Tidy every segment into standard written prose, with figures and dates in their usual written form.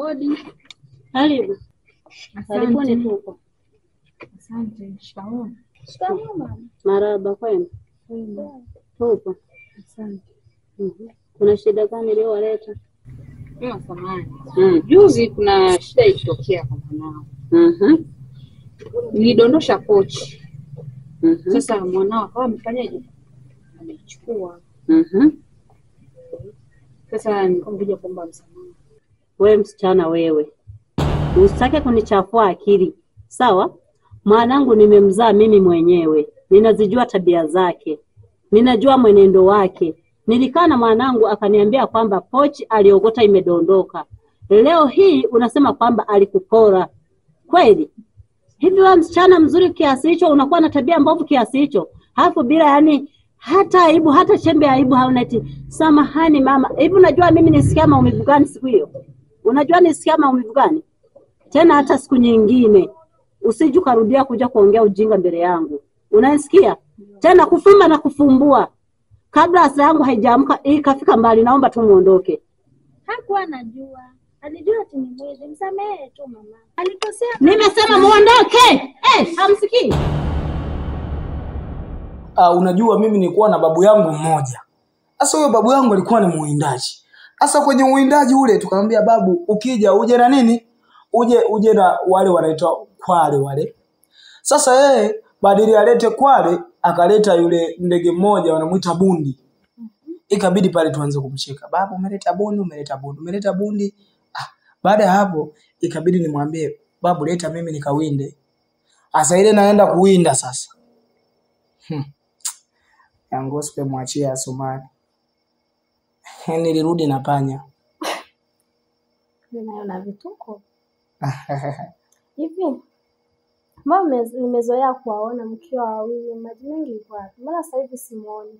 Hodi. Karibu. Karibuni tuko. Asante. Shikamoo. Shikamoo mama. Marahaba, kwema? Tupo. Asante. Kuna shida gani leo waleta? Mama, samahani. Juzi kuna shida ilitokea kwa mwanao. Nilidondosha pochi. Sasa mwanao akawa amefanyaje? Amechukua. Sasa nikamkuja kuomba msamaha. Wewe msichana wewe, usitake kunichafua akili, sawa? Mwanangu nimemzaa mimi mwenyewe, ninazijua tabia zake, ninajua mwenendo wake. Nilikaa na mwanangu akaniambia kwamba pochi aliogota imedondoka. Leo hii unasema kwamba alikupora. Kweli? Hivi wewe msichana mzuri kiasi hicho unakuwa na tabia mbovu kiasi hicho? Halafu bila yani hata aibu, hata chembe ya aibu hauna eti samahani mama. Hivi unajua mimi nisikia maumivu gani siku hiyo? Unajua nisikia maumivu gani? Tena hata siku nyingine usije ukarudia kuja kuongea ujinga mbele yangu. Unanisikia? Tena kufumba na kufumbua. Kabla hasira yangu haijaamka ikafika mbali, naomba tu muondoke. Hakuwa anajua. Alijua ati ni mwizi. Msamehe tu mama. Alikosea. Nimesema muondoke. Hamsikii? Unajua mimi nilikuwa na babu yangu mmoja. Sasa huyo babu yangu alikuwa ni muwindaji. Sasa kwenye uwindaji ule tukamwambia babu, ukija uje na nini? Uje na wale wanaitwa kwale wale. Sasa yeye badili alete kwale akaleta yule ndege mmoja wanamuita bundi. Ikabidi pale tuanze kumcheka. Babu umeleta bundi, umeleta bundi, umeleta bundi. Baada ya hapo ikabidi nimwambie babu leta mimi nikawinde. Sasa ile naenda kuwinda sasa. Yangosi mwachia Somali. Nilirudi na panya. Ninaona vituko. Hivi mama, nimezoea kuwaona mkiwa wawili, maji mengi yuko wapi? Mbona sasa hivi simuoni?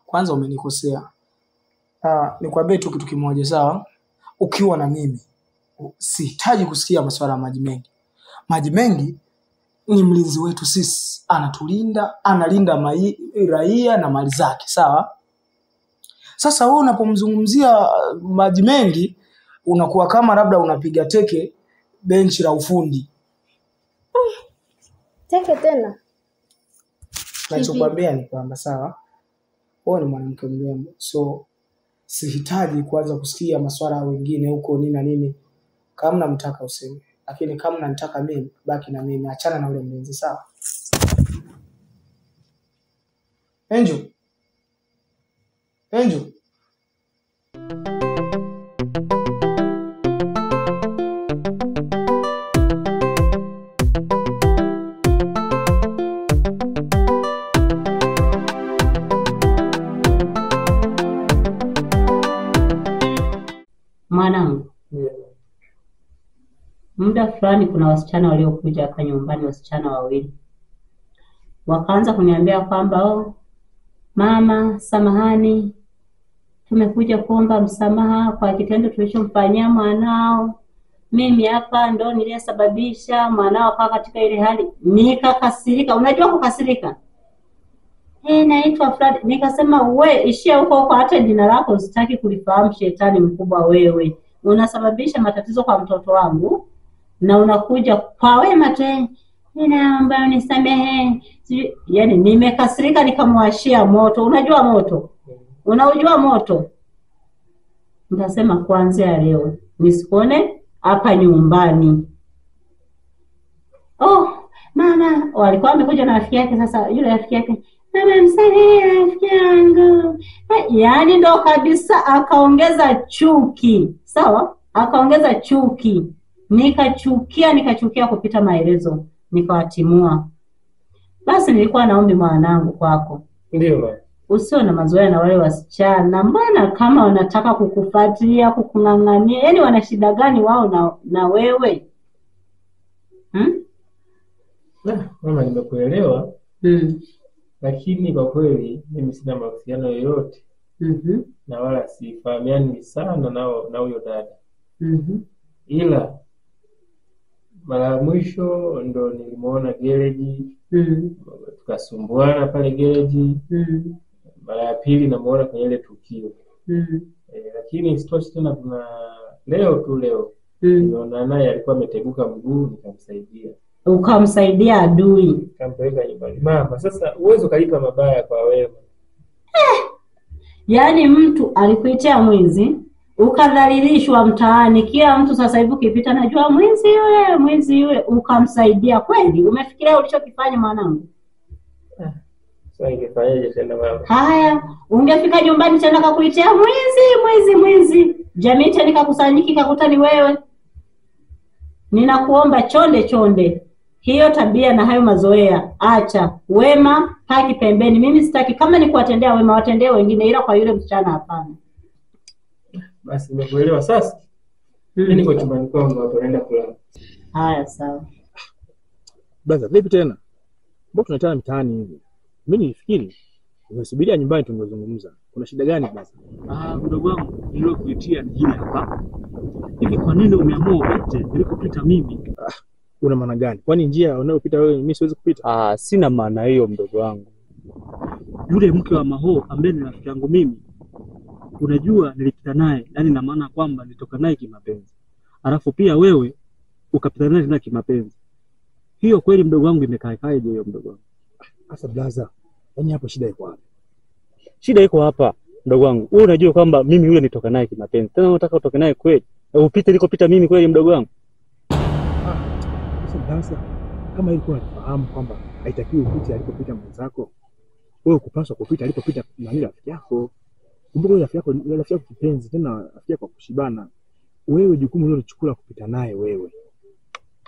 Kwanza umenikosea. Nikwambie tu kitu kimoja, sawa? Ukiwa na mimi sihitaji kusikia masuala ya maji mengi. Maji mengi ni mlinzi wetu sisi, anatulinda, analinda raia na mali zake, sawa? Sasa wewe unapomzungumzia maji mengi unakuwa kama labda unapiga teke benchi la ufundi. Teke tena? Nachokuambia ni kwamba sawa, wewe ni mwanamke mrembo, so sihitaji kuanza kusikia masuala wengine huko nini na nini. Kama unamtaka useme, lakini kama unanitaka mimi baki na mimi, achana na ule mlinzi, sawa? Angel. Angel. Mwanangu, muda fulani kuna wasichana waliokuja hapa nyumbani, wasichana wawili. Wakaanza kuniambia kwamba oh, mama, samahani, tumekuja kuomba msamaha kwa kitendo tulichomfanyia mwanao. Mimi hapa ndo niliyesababisha mwanao akawa katika ile hali. Nikakasirika. Unajua kukasirika? Naitwa Fred. Nikasema we ishia huko huko, hata jina lako sitaki kulifahamu, shetani mkubwa wewe. Unasababisha matatizo kwa mtoto wangu na unakuja kwa wema tu, ninaomba unisamehe. Yaani nimekasirika nikamwashia moto. Unajua moto? Unaujua moto? Nikasema kuanzia leo nisikuone hapa nyumbani. Oh, mama, walikuwa wamekuja na rafiki yake. Sasa yule rafiki yake, mama msamehe rafiki yangu. Yaani ndo kabisa akaongeza chuki. Sawa? Akaongeza chuki. Nikachukia kupita maelezo. Nikawatimua. Basi nilikuwa naombi mwanangu kwako. Ndio baba. Usio na mazoea na wale wasichana. Mbona kama wanataka kukufuatilia, kukung'ang'ania? Yaani wana shida gani wao na wewe? Mama, nimekuelewa. Lakini kwa kweli mimi sina mahusiano yoyote. Na wala sifahamiani sana na huyo dada. Ila mara mwisho ndo nilimuona gereji. Tukasumbuana pale gereji. Mara ya pili namuona kwenye ile tukio. Lakini isitoshe tena kuna Leo tu leo. Nimeona naye alikuwa ameteguka mguu nikamsaidia. Ukamsaidia adui. Nikampeleka nyumbani. Mama, sasa uwezo kalipa mabaya kwa wema. Yaani mtu alikuitia mwizi, ukadhalilishwa mtaani, kila mtu sasa hivi ukipita najua mwizi yule, mwizi yule, ukamsaidia kweli? Umefikiria ulichokifanya mwanangu? Sasa ingefanyaje tena mama? Haya, ungefika nyumbani tena kakuitia mwizi, mwizi, mwizi. Jamii tena ikakusanyika ikakuta ni wewe. Ninakuomba chonde chonde, hiyo tabia na hayo mazoea acha. Wema paki pembeni. Mimi sitaki, kama ni kuwatendea wema watendee wengine, ila kwa yule msichana hapana. Basi nimekuelewa sasa. Mimi niko chumbani kwangu hapo naenda kulala. Haya sawa. Brother, vipi tena? Mbona tunatana mtaani hivi? Mimi nilifikiri umesubiria nyumbani tungezungumza. Kuna shida gani basi? Mdogo wangu, niliokuitia ni hili hapa. Hivi kwa nini umeamua upite nilikopita mimi? Una maana gani? Kwani njia unayopita wewe mimi siwezi kupita? Sina maana hiyo mdogo wangu. Yule mke wa Maho ambaye ni rafiki yangu mimi, unajua nilipita naye, yani na maana kwamba nilitoka naye kimapenzi. Alafu pia wewe ukapita naye tena kimapenzi. Hiyo kweli mdogo wangu imekaa kaje hiyo mdogo wangu? Sasa blaza, yani hapo shida iko wapi? Shida iko hapa mdogo wangu. Wewe unajua kwamba mimi yule nitoka naye kimapenzi. Tena unataka utoke naye kweli? Upite nilikopita mimi kweli mdogo wangu? Sasa blaza, kama ilikuwa unafahamu kwamba haitakiwi upite alikopita mwenzako, wewe ukupaswa kupita alipopita nani rafiki yako. Kumbuka yule rafiki yako, rafiki yako kipenzi, tena rafiki yako kushibana. Wewe jukumu hilo ulichukua kupita naye wewe.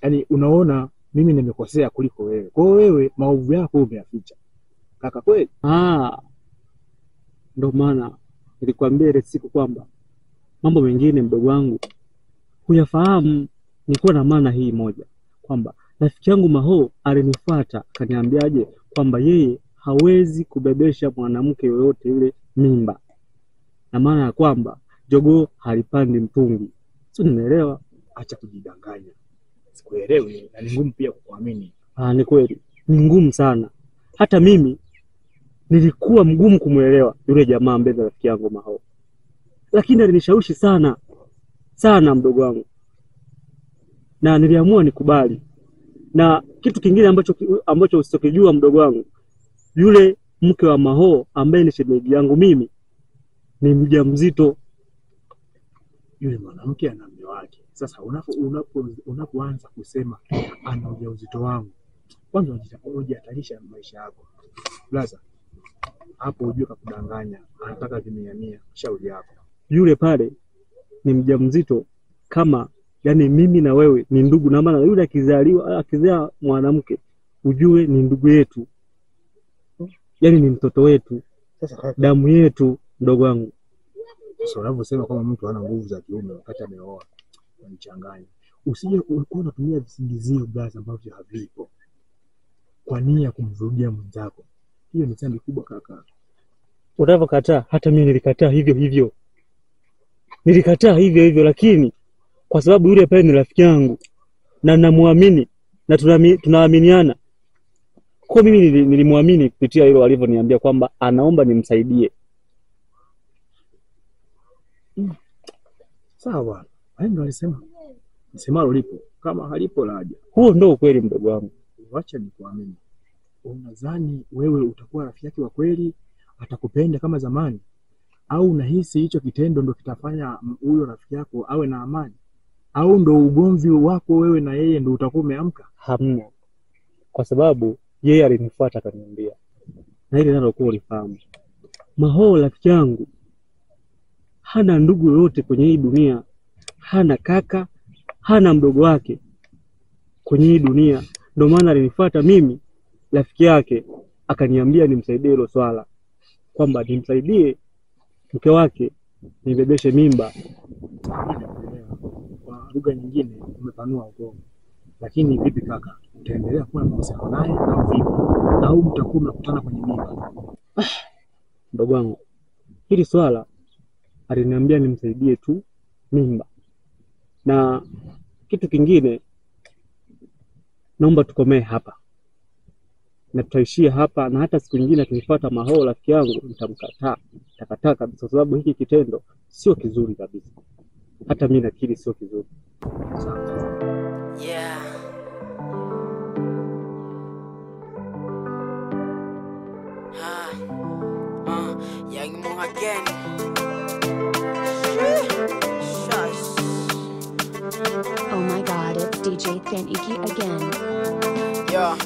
Yaani unaona mimi nimekosea kuliko wewe. Kwa hiyo wewe maovu yako umeyaficha. Kaka kweli? Ndio maana nilikwambia ile siku kwamba mambo mengine mdogo wangu huyafahamu. Nilikuwa na maana hii moja kwamba rafiki yangu Maho alinifuata akaniambiaje kwamba yeye hawezi kubebesha mwanamke yoyote yule mimba. Na maana ya kwamba jogoo halipandi mtungi. Sio, nimeelewa? Acha kujidanganya. Sikuelewi na ni ngumu pia kukuamini. Ni kweli. Ni ngumu sana. Hata mimi nilikuwa mgumu kumuelewa yule jamaa mbele rafiki yangu Maho. Lakini alinishawishi sana sana mdogo wangu. Na niliamua nikubali. Na kitu kingine ambacho usitokijua mdogo wangu, yule mke wa Maho ambaye ni shemeji yangu mimi ni mjamzito. Yule mwanamke ana mume wake. Sasa unapoanza kusema ana ujauzito wangu, kwanza unajihatarisha maisha yako. Blaza, hapo ujue kakudanganya, anataka vimia shauri yako. Yule pale ni mjamzito kama yani mimi na wewe ni ndugu, na maana yule akizaliwa akizaa mwanamke ujue ni ndugu yetu. Yaani ni mtoto wetu. Sasa damu yetu mdogo wangu. Sasa unavyosema kama mtu hana nguvu za kiume wakati ameoa, unanichanganya. Usije ulikuwa unatumia visingizio blaza ambavyo havipo kwa nia kumvurugia mwenzako. Hiyo ni dhambi kubwa kaka. Unavyokataa, hata mimi nilikataa hivyo hivyo. Nilikataa hivyo hivyo, lakini kwa sababu yule pale ni rafiki yangu na namuamini na tunaaminiana. Kwa mimi nilimwamini kupitia hilo alivyoniambia kwamba anaomba nimsaidie. Sawa. Hayo ndio alisema. Msemalo lipo, kama halipo laja. Huo ndio ukweli mdogo wangu. Wacha nikuamini. Unadhani wewe utakuwa rafiki yake wa kweli, atakupenda kama zamani? Au unahisi hicho kitendo ndio kitafanya huyo rafiki yako awe na amani? Au ndio ugomvi wako wewe na yeye ndio utakuwa umeamka? Hamna. Kwa sababu yeye alinifuata akaniambia. Na hili nalo kwa ulifahamu. Maho rafiki yangu hana ndugu yoyote kwenye hii dunia, hana kaka, hana mdogo wake kwenye hii dunia. Ndio maana alinifuata mimi rafiki yake akaniambia nimsaidie hilo swala, kwamba nimsaidie mke wake nibebeshe mimba. Kwa lugha nyingine umepanua ugomvi. Lakini vipi kaka, utaendelea kuwa na mahusiano naye au vipi? Au mtakuwa mnakutana kwenye mimba? Mdogo wangu, hili swala aliniambia nimsaidie tu mimba. Na kitu kingine, naomba tukomee hapa na tutaishia hapa, na hata siku nyingine akinifuata Maho rafiki yangu nitamkataa, nitakataa kabisa, kwa sababu hiki kitendo sio kizuri kabisa. Hata mimi nakiri sio kizuri. Yeah. Young Mo again. Shush. Oh my god, it's DJ Thaniki again. Yeah,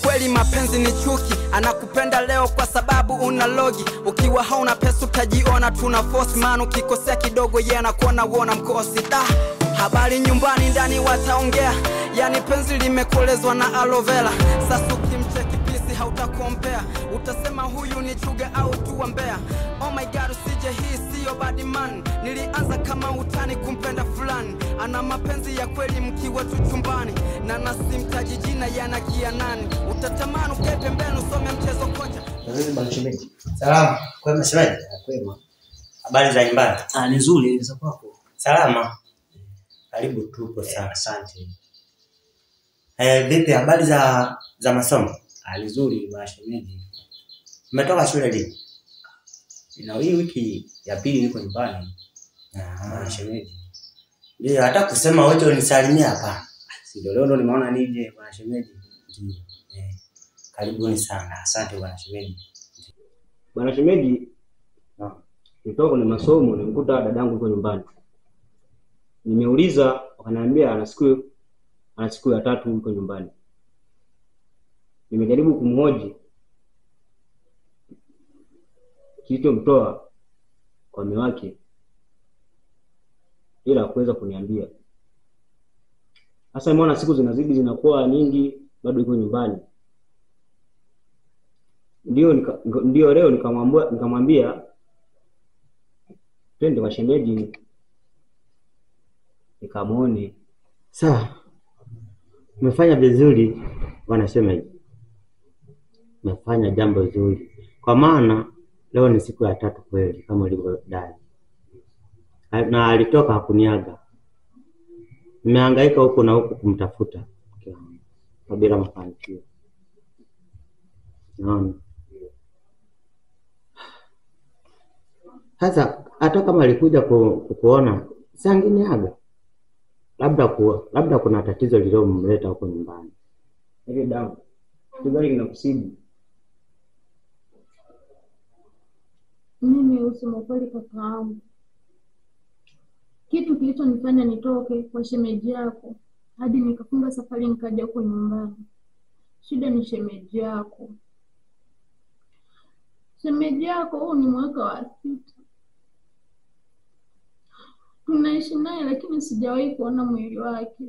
kweli mapenzi ni chuki, anakupenda leo kwa sababu una logi. Ukiwa hauna pesa utajiona tuna force man, ukikosea kidogo yeye anakuona uona mkosi. Da, habari nyumbani ndani wataongea, yani penzi limekolezwa na aloe vera. Sasa ukimcheki pisi hautakompea, utasema huyu ni chuga au tu mbea. Oh my god, usije, hii sio bad man. Nilianza kama utani kumpenda fulani, ana mapenzi ya kweli mkiwa tu chumbani, na nasimtaji jina yana kia nani. Utatamani ukae pembeni usome mchezo kocha. Bwana shemeji. Salama. Kwema shemeji? Kwema. Habari za nyumbani? Ah, ni nzuri za kwako. Salama. Karibu, tupo sana. Asante. Vipi habari za masomo? Ah, ni nzuri bwana shemeji. Umetoka shule lini? Na hii wiki ya pili niko nyumbani. Bwana shemeji. Ndio, hata kusema wote unisalimia hapa. Si ndio leo ndo nimeona nije bwana shemeji. Ndio. Karibuni sana. Asante bwana shemeji. Bwana shemeji, nitoka kwenye masomo nimkuta dadangu yuko nyumbani. Nimeuliza wakaniambia ana siku ya tatu yuko nyumbani. Nimejaribu kumhoji kilichomtoa kwa mume wake, ila hakuweza kuniambia. Sasa nimeona siku zinazidi zinakuwa nyingi, bado yuko nyumbani. Ndio leo nikamwambia twende kwa shemeji nikamuone. Sawa. Umefanya vizuri bwana shemeji. Umefanya jambo zuri. Kwa maana leo ni siku ya tatu kweli kama ulivyodai. Na alitoka hakuniaga. Nimehangaika huku na huku kumtafuta bila mafanikio. Naona. Sasa hata kama alikuja kukuona, sanginiaga. Labda kuna tatizo lililomleta huko nyumbani. Hivi damu. Kitu kinakusibu? Mimi usema kweli kaka yangu, kitu kilichonifanya nitoke kwa shemeji yako hadi nikafunga safari nikaja huko nyumbani, shida ni shemeji yako. Shemeji yako huu ni mwaka wa 6 tunaishi naye, lakini sijawahi kuona mwili wake.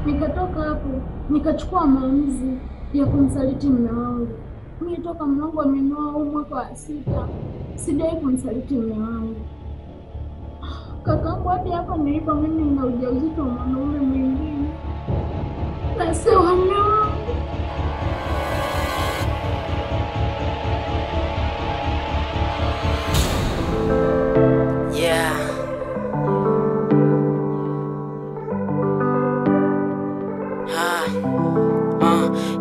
Nikatoka hapo nikachukua maamuzi ya kumsaliti mume wangu. Mimi toka mume wangu amenioa huu mwaka wa 6 sijawahi kumsaliti mume wangu. Kakaangu hadi hapa nilipo mimi nina ujauzito wa mwanaume mwingine na sio wa mume wangu. Yeah.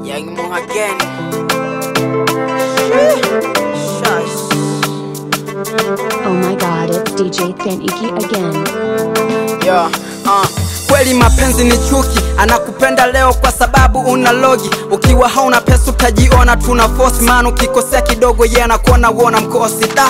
Young Mo again. Shush. Oh my god, it's DJ Thaniki again. Yeah, kweli mapenzi ni chuki, anakupenda leo kwa sababu una logi. Ukiwa hauna pesa utajiona tuna force man, ukikosea kidogo yeye anakuona uona mkosi. Da,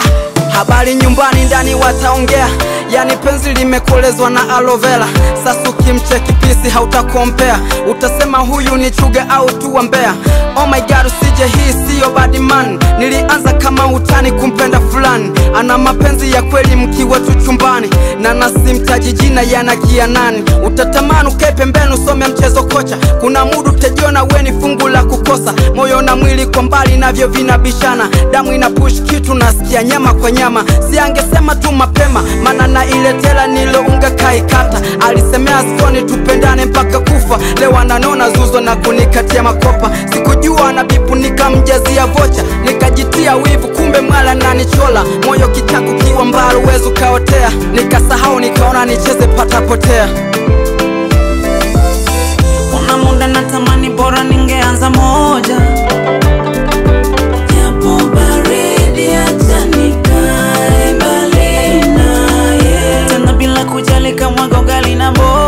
habari nyumbani ndani wataongea, yani penzi limekolezwa na aloe vera. Sasa ukimcheki pisi hautakompea, utasema huyu ni chuga au tu mbea. Oh my god, usije, hii sio bad man. Nilianza kama utani kumpenda fulani, ana mapenzi ya kweli mkiwa tu chumbani, na nasimtaji jina yana kia nani. Utatamani ukae pembeni usome mchezo kocha, kuna mudu utajiona we ni fungu la kukosa. Moyo na mwili kwa mbali navyo vinabishana, damu ina push kitu nasikia nyama kwa nyama. Si angesema tu mapema, maana na ile tela nilounga kaikata. Alisemea skoni tupendane mpaka kufa, leo ananona zuzo na kunikatia makopa. Sikujua na bipu nikamjazia vocha, nikajitia wivu kumbe mwala nanichola. Moyo kichaku kiwa mbalo uwezo kaotea, nikasahau nikaona nicheze patapotea. Kuna muda natamani bora ningeanza moja, japo baridi acha nikae mbali naye. Ugali kamwaga ugali na mboga.